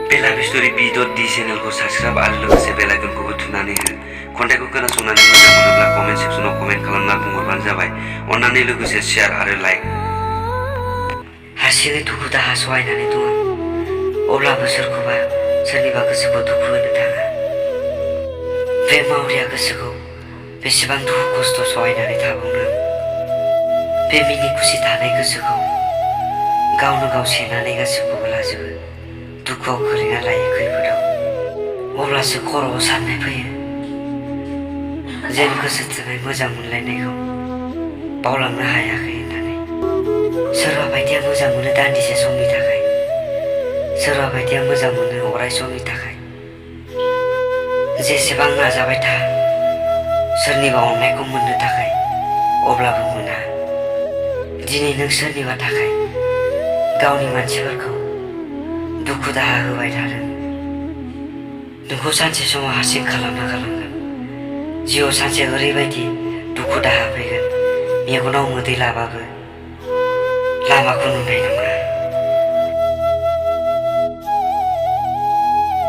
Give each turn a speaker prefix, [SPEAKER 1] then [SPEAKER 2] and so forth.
[SPEAKER 1] बेला बिस्टोरी B.D चेनेलखौ subscribe आरो लोगोसे बेल आइकनखौबो थुनानै हो। खन्थाइखौ खोनासंनानै मोजां मोनोब्ला कमेन्ट सेक्सनाव कमेन्ट खालामना बुंहरबानो जाबाय। अन्नानै लोगोसे शेयार आरो लाइक।
[SPEAKER 2] हारसिङै दुखु दाहा सहायनानै दङ, अब्लाबो सोरखौबा सोरनिबा गोसोखौ दुखु होनो थाङा। बे मावरिया गोसोखौ बेसेबां दुखु खस्थ' सहायनानै थाबावनो। बे मिनि खुसि थानाय गोसोखौ गावनो गाव सेनानै गासैखौबो लाजोबो। दुखुआव खोलैना लायो खैफोदाव, अब्लासो खर'आव साननाय फैयो। जेन गोसो थोनाय मोजां मोनलायनायखौ बावलांनो हायाखै होननानै। सोरबा बायदिया मोजां मोनो दान्दिसे समनि थाखाय, सोरबा बायदिया मोजां मोनो अराय समनि थाखाय। जेसेबां नाजाबाय था सोरनिबा अननायखौ मोननो थाखाय, अब्लाबो मोना। दिनै नों सोरनिबा थाखाय गावनि मानसिफोरखौ दुखु दाहा होबाय थादों। नोंखौ सानसे समाव हारसिं खालामना गालांगोन। जिउआव सानसे ओरैबायदि दुखु दाहा फैगोन, मेगनाव मोदै लाबाबो लामाखौ नुनाय नङा।